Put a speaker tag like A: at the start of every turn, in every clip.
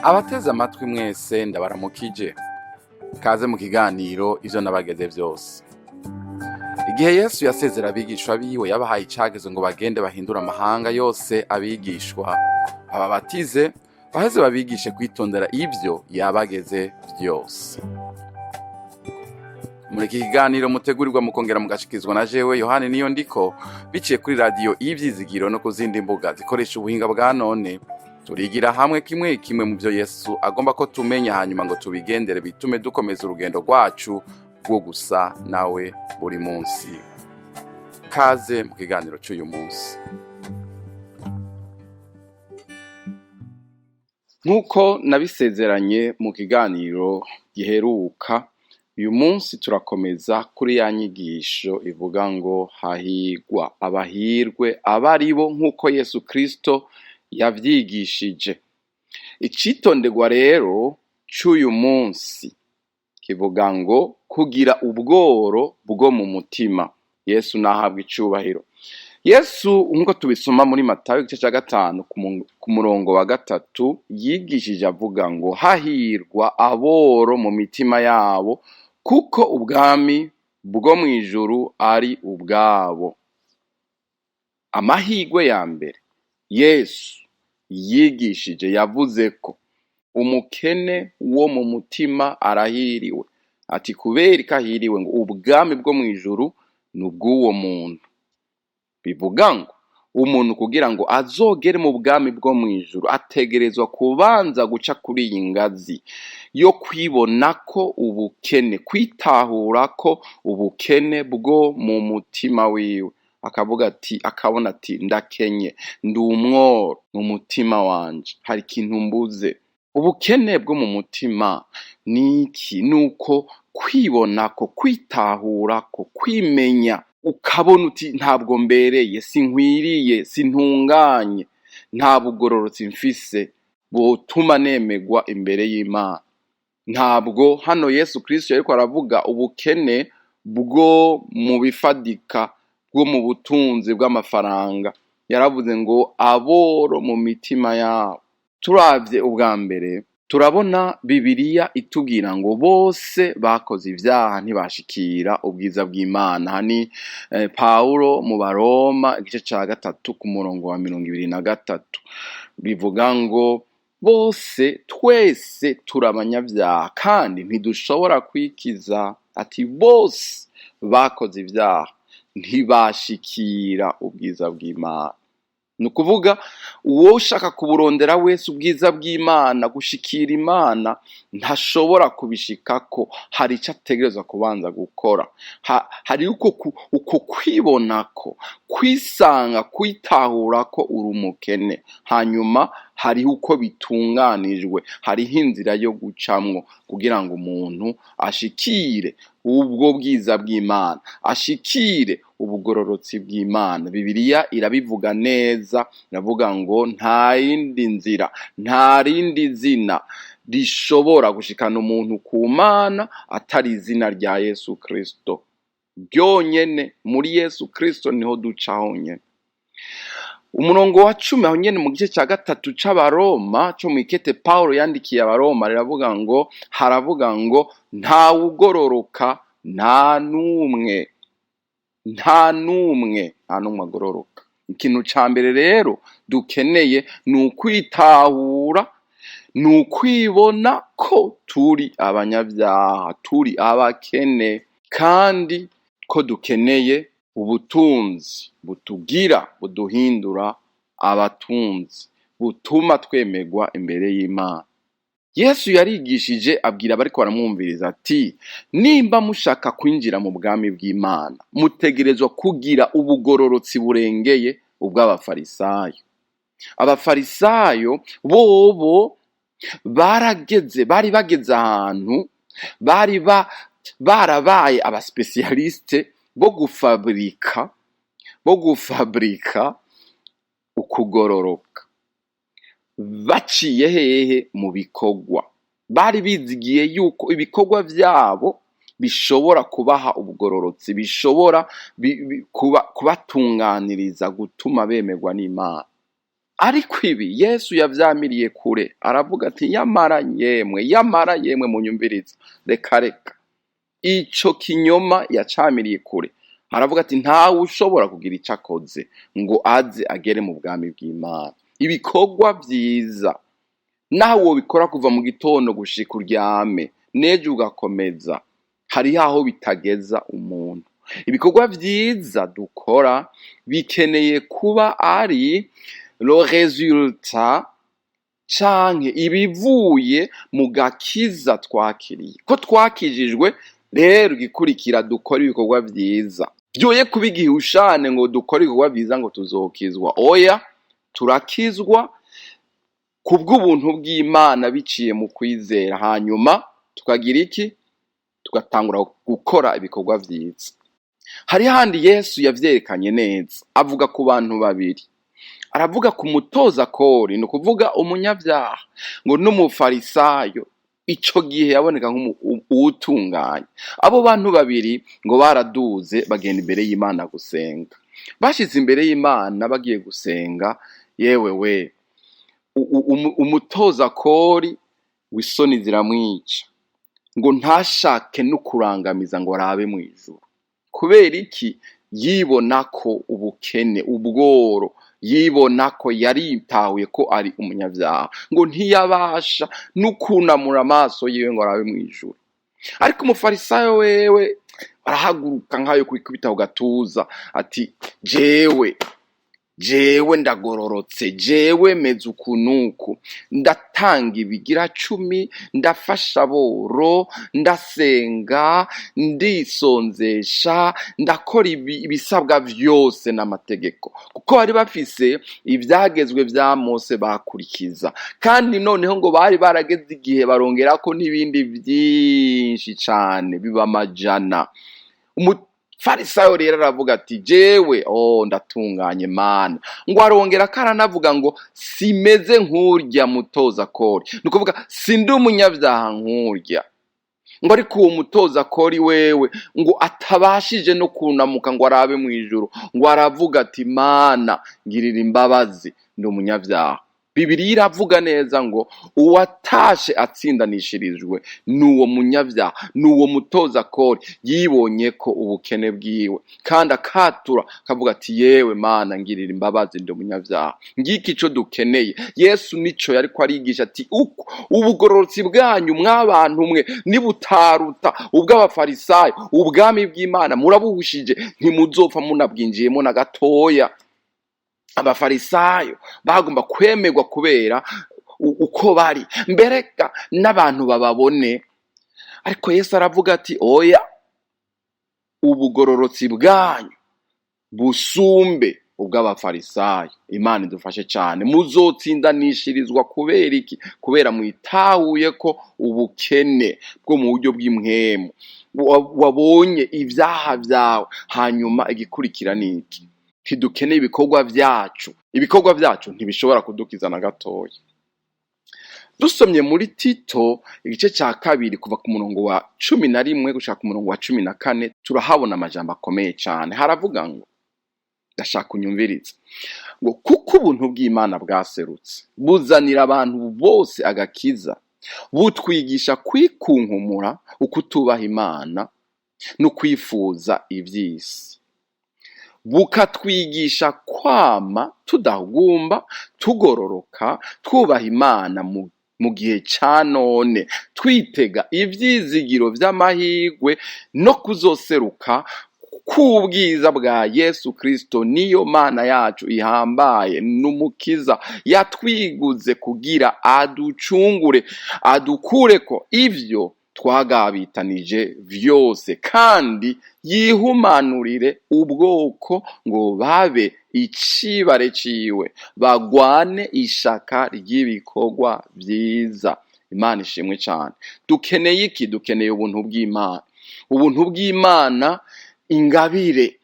A: Abateze amatwi mwese, ndabaramukije. Kaze mu kiganiro Ivyo Nabageze Vyose. Igihe Yesu yasezera abigishwa biwe, yabahaye icagezo ngo bagende bahindure amahanga yose abigishwa, bababatize, baheze babigishe kwitondera ivyo yabageze vyose. Muri iki kiganiro mutegurirwa mukongera mugashikizwa na jewe Yohani Niyo Ndiko, biciye kuri radiyo Ivyizigiro no ku zindi mbuga zikoresha ubuhinga bwa none, turigira hamwe kimwe kimwe mu byo Yesu agomba ko tumenya, hanyuma ngo tubigendere, bitume dukomeza urugendo rwacu rwo gusa nawe buri munsi. Kaze mu kiganiro cy'uyu munsi. Nk'uko nabisezeranye mu kiganiro giheruka, uyu munsi turakomeza kuri ya nyigisho ivuga ngo hahigwa abahirwe abaribo nk'uko Yesu Kristo yavyigishije. Icitonderwa rero c'uyu munsi kivuga ngo kugira ubworo bwo mu mutima. Yesu nahabwa icubahiro. Yesu, nk'uko tubisoma muri Matayo igice ca 5 ku murongo wa 3, yigishije avuga ngo hahirwa aboro mu mitima yabo, kuko ubwami bwo mw'ijuru ari ubwabo. Amahirwe ya mbere Yesu yigishije, yavuze ko umukene wo mu mutima arahiriwe. Ati kubera ko ahiriwe, ngo ubwami bwo mw'ijuru ni ubw'uwo muntu. Bivuga ngo umuntu kugira ngo azogere mu bwami bwo mw'ijuru ategerezwa kubanza guca kuri iyi ngazi yo kwibona ko ubukene, kwitahura ko ubukene bwo mu mutima wiwe, akavuga ati, akabona ati ndakenye, ndi umworo mu mutima wanje, hari ikintu mbuze. Ubukene bwo mu mutima ni iki? Nuko kwibona ko, kwitahura ko, kwimenya, ukabona uti ntabwo mbereye, sinkwiriye, sintunganye, nta bugororotsi mfise bwotuma nemegwa imbere y'Imana. Ntabwo hano Yesu Kristo yariko aravuga ubukene bwo mu bifadika, bwo mu butunzi bw'amafaranga. Yaravuze ngo aboro mu mitima yabo. Turavye ubwa mbere, turabona Bibiliya itubwira ngo bose bakoze ivyaha ntibashikira ubwiza bw'Imana. Aha ni Pawulo mu Baroma igice ca 3 ku murongo wa 23, bivuga ngo bose, twese turi abanyabyaha kandi ntidushobora kwikiza. Ati bose bakoze ivyaha ntibashikira ubwiza bw'Imana. Ni ukuvuga uwo ushaka kuburondera wese ubwiza bw'Imana, gushikira Imana, ntashobora kubishikako. Hari ico ategerezwa kubanza gukora. Hari uko kwibonako, kwisanga, kwitahura ko uri umukene. Hanyuma hariho uko bitunganijwe, hariho inzira yo gucamwo kugira ngo umuntu ashikire ubwo bwiza bw'Imana, ashikire ubugororotsi bw'Imana. Bibiliya irabivuga neza, iravuga ngo nta yindi nzira, nta rindi zina rishobora gushikana umuntu ku Mana atari izina rya Yesu Kristo ryonyene. Muri Yesu Kristo niho duca honyene. Umurongo wa 10 aho nyene mu gice ca 3 c'Abaroma, co mw'ikete Pawulo yandikiye Abaroma, riravuga ngo, haravuga ngo ntawugororoka, nta n'umwe, nta n'umwe, nta n'umwe agororoka. Ikintu ca mbere rero dukeneye ni ukwitahura, ni ukwibona ko turi abanyabyaha, turi abakene, kandi ko dukeneye ubutunzi butugira, buduhindura abatunzi, butuma twemerwa imbere y'Imana. Yesu yarigishije abwira abariko baramwumviriza ati nimba mushaka kwinjira mu bwami bw'Imana, mutegerezwa kugira ubugororotsi burengeye ubw'Abafarisayo. Abafarisayo bobo bari bageze ahantu bari barabaye abasipesiyaliste bo gufabrika ukugororoka, baciye hehe? Mu bikorwa. Bari bizigiye yuko ibikorwa vyabo bishobora kubaha ubugororotsi, bishobora kubatunganiriza, gutuma bemerwa n'Imana. Ariko ibi Yesu yavyamiriye kure, aravuga ati yamara yemwe, yamara yemwe, munyumviriza, reka reka. Ico kinyoma yacamiriye kure, aravuga ati ntawe ushobora kugira ico akoze ngo aze agere mu bwami bw'Imana. Ibikorwa vyiza nawe wobikora kuva mu gitondo gushika uryame, n'ejo ugakomeza, hariho aho bitageza umuntu. Ibikorwa vyiza dukora bikeneye kuba ari le résultat canke ibivuye mu gakiza twakiriye. Ko twakijijwe rero, igikurikira dukora ibikorwa vyiza. Vyoye kuba igihushane ngo dukore ibikorwa vyiza ngo tuzokizwa. Oya, turakizwa kubw'ubuntu bw'Imana biciye mu kwizera, hanyuma tukagira iki? Tugatangura gukora ibikorwa vyiza. Hari handi Yesu yavyerekanye neza, avuga ku bantu babiri. Aravuga ku mutoza kori, ni ukuvuga umunyabyaha, ngo n'umufarisayo, ico gihe yaboneka nk'uwutunganye. Abo bantu babiri ngo baraduze bagenda imbere y'Imana gusenga. Bashize imbere y'Imana bagiye gusenga, yewe we, umutoza kori w'isoni ziramwica, ngo ntashake no kurangamiza ngo arabe mw'ijuru. Kubera iki? Yibona ko ubukene, ubworo, yibona ko yaritahuye ko ari umunyabyaha, ngo ntiyabasha no kunamura amaso yiwe ngo arabe mw'ijuru. Ariko umufarisayo wewe arahaguruka nk'ayo kwikubita ku gatuza, ati jewe, jewe ndagororotse, jewe meze uku n'uku, ndatanga ibigira cumi, ndafasha aboro, ndasenga, ndisonzesha, ndakora ibisabwa vyose n'amategeko. Kuko bari bafise ivyagezwe vya Mose bakurikiza, kandi noneho ngo bari barageze igihe barongerako n'ibindi vyinshi cane biba amajana. Umufarisayo rero aravuga ati jewe, oh, ndatunganye Mana. Ngo arongera ko aranavuga ngo simeze nk'urya mutoza kori, ni ukuvuga sindi umunyabyaha nk'urya. Ngo ariko uwo mutoza kori wewe ngo atabashije no kunamuka ngo arabe mu ijuru, ngo aravuga ati Mana ngirira imbabazi, ndi umunyabyaha. Bibiliya iravuga neza ngo uwatashe atsindanishirijwe n'uwo munyabyaha, n'uwo mutoza kori yibonye ko ubukene bwiwe, kandi akatura akavuga ati yewe Mana ngirira imbabazi, ndi umunyabyaha. Ngiki ico dukeneye. Yesu nico yariko arigisha ati uko ubugororotsi bwanyu mw'abantu mwe nibutaruta ubw'abafarisayo, ubwami bw'Imana murabuhushije, ntimuzopfa munabwinjiyemo na gatoya. Abafarisayo bagomba kwemerwa kubera uko bari, mbereka n'abantu bababone. Ariko Yesu aravuga ati oya, ubugororotsi bwanyu busumbe ubw'abafarisayo. Imana idufashe cyane. Muzotsindanishirizwa kubera iki? Kubera mwitahuye ko ubukene bwo mu buryo bw'impwemu, wabonye ibyaha byawe. Hanyuma igikurikira ni iki? Ntidukeneye ibikorwa byacu, ibikorwa byacu ntibishobora kudukiza na gatoya. Dusomye muri Tito igice cya 2 kuva ku murongo wa 11 gushika ku murongo wa 14, turahabona amajambo akomeye cyane. Haravuga ngo, ndashaka unyumvirize, ngo kuko ubuntu bw'Imana bwaserutse buzanira abantu bose agakiza, butwigisha kwikunkumura ukutubaha Imana no kwifuza iby'isi, bukatwigisha kwama tudahugumba, tugororoka, twubaha Imana mu gihe ca none, twitega ivyizigiro vy'amahirwe no kuzoseruka k'ubwiza bwa Yesu Kristo. Niyo Mana yacu ihambaye n'Umukiza, yatwiguze kugira aducungure, adukureko ivyo twagabitanije vyose, kandi yihumanurire ubwoko ngo babe icibare ciwe, bagwane ishaka ry'ibikorwa vyiza. Imana ishimwe cane. Dukeneye iki? Dukeneye ubuntu bw'Imana, ubuntu bw'Imana, ingabire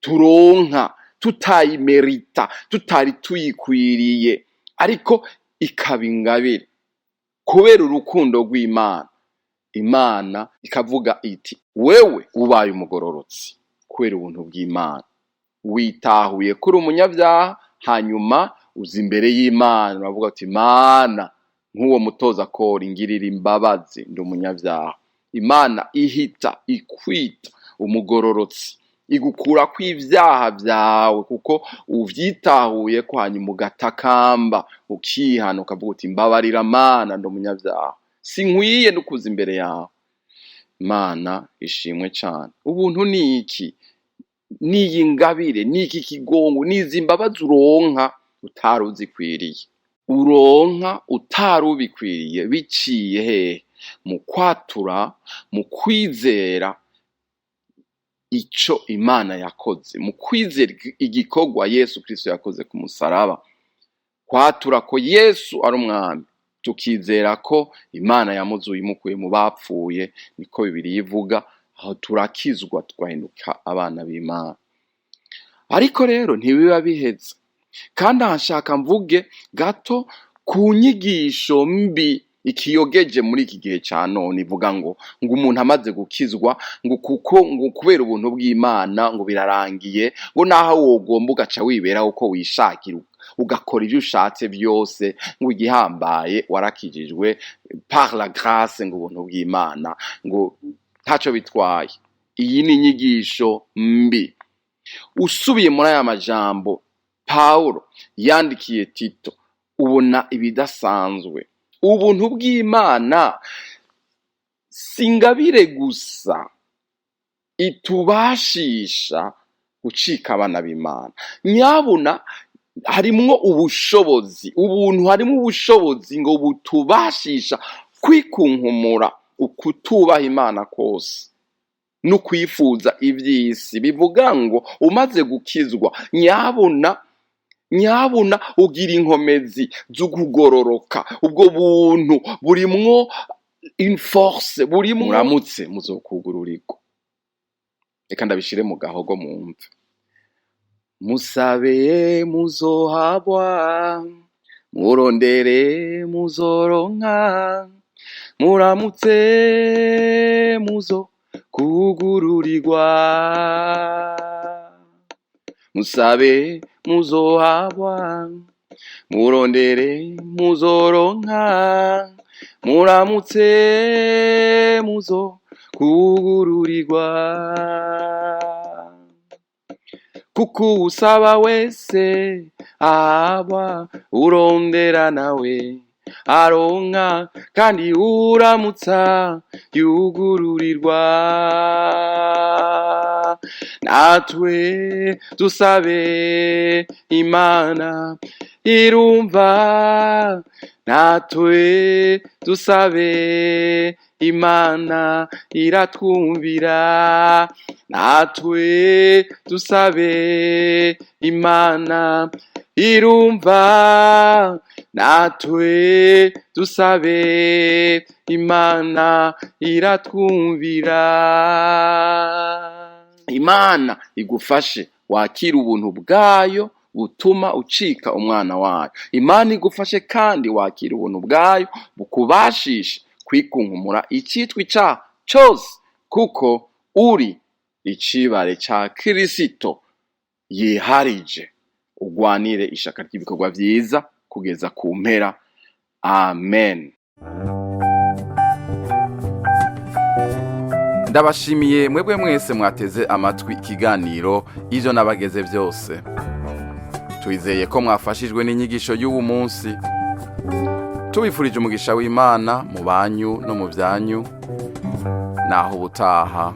A: turonka tutayimerita, tutari tuyikwiriye, ariko ikaba ingabire kubera urukundo rw'Imana. Imana ikavuga iti wewe ubaye umugororotsi kubera ubuntu bw'Imana, witahuye kuri umunyabyaha, hanyuma Uza imbere y'Imana, uravuga uti: "Mana, nk'uwo mutoza kori, ngirira imbabazi, ndi umunyabyaha." Imana ihita ikwita umugororotsi, igukurako ibyaha byawe kuko uvyitahuye ko, hanyuma ugatakamba, ukihana, ukavuga uti: "Mbabarira Mana, ndi umunyabyaha, sinkwiye no kuza imbere yawe." Imana ishimwe cane. Ubuntu ni iki? Niyi ngabire, niki kigongo, nizi mbabazi uronka utari uzikwiriye, uronka utari ubikwiriye, biciye hehe? Mu kwatura, mu kwizera ico Imana yakoze, mu kwizera igikorwa Yesu Kristo yakoze ku musaraba, kwatura ko Yesu ari umwami, tukizera ko Imana yamuzuye imukuye mu bapfuye, niko Bibiliya ivuga. Aho turakizwa, tugahinduka abana b'Imana. Ariko rero ntibiba biheze. Kandi aha nshaka mvuge gato ku nyigisho mbi ikiyogeje muri iki gihe ca none, ivuga ngo umuntu amaze gukizwa, ngo kuko ngo kubera ubuntu bw'Imana ngo birarangiye, ngo naho wogomba ugaca wiberaho uko wishakira, ugakora ivyo ushatse vyose, ngo igihambaye warakijijwe par la grâce, ngo ubuntu bw'Imana ngo ntaco bitwaye. Iyi ni inyigisho mbi. Usubiye muri aya majambo Pawulo yandikiye Tito, ubona ibidasanzwe. Ubuntu bw'Imana si ingabire gusa itubashisha gucika abana b'Imana. Nyabuna harimwo ubushobozi. Ubuntu harimwo ubushobozi ngo butubashisha kwikunkumura ukutubaha Imana kose no kwifuza ivy'isi. Bivuga ngo umaze gukizwa, nyabuna nyabuna ugira inkomezi zo kugororoka. Ubwo buntu burimwo une force, burimwo. Muramutse, muzokugururirwa. Reka ndabishire mu gahogo mwumve: musabe, muzohabwa; murondere, muzoronka; muramutse, muzo kugururirwa. Musabe, muzohabwa; murondere, muzoronka; muramutse, muzo kugururirwa. Kuko usaba wese ahabwa, urondera nawe aronka, kandi uramutsa yugururirwa. Natwe dusabe, Imana irumva. Natwe dusabe, Imana iratwumvira. Natwe dusabe, Imana irumva. Natwe dusabe, Imana iratwumvira. Imana igufashe wakira ubuntu bwayo butuma ucika umwana wayo. Imana igufashe kandi wakira ubuntu bwayo bukubashisha kwikunkumura icitwa icaha cose, kuko uri icibare ca Kirisito yiharije. Ugwanire ishaka ry'ibikorwa vyiza kugeza ku mpera. Amen. Ndabashimiye mwebwe mwese mwateze amatwi ikiganiro Ivyo Nabageze Byose. Twizeye ko mwafashijwe n'inyigisho y'uwu munsi. Tubifurije umugisha w'Imana mu banyu no mu byanyu. Naho ubutaha.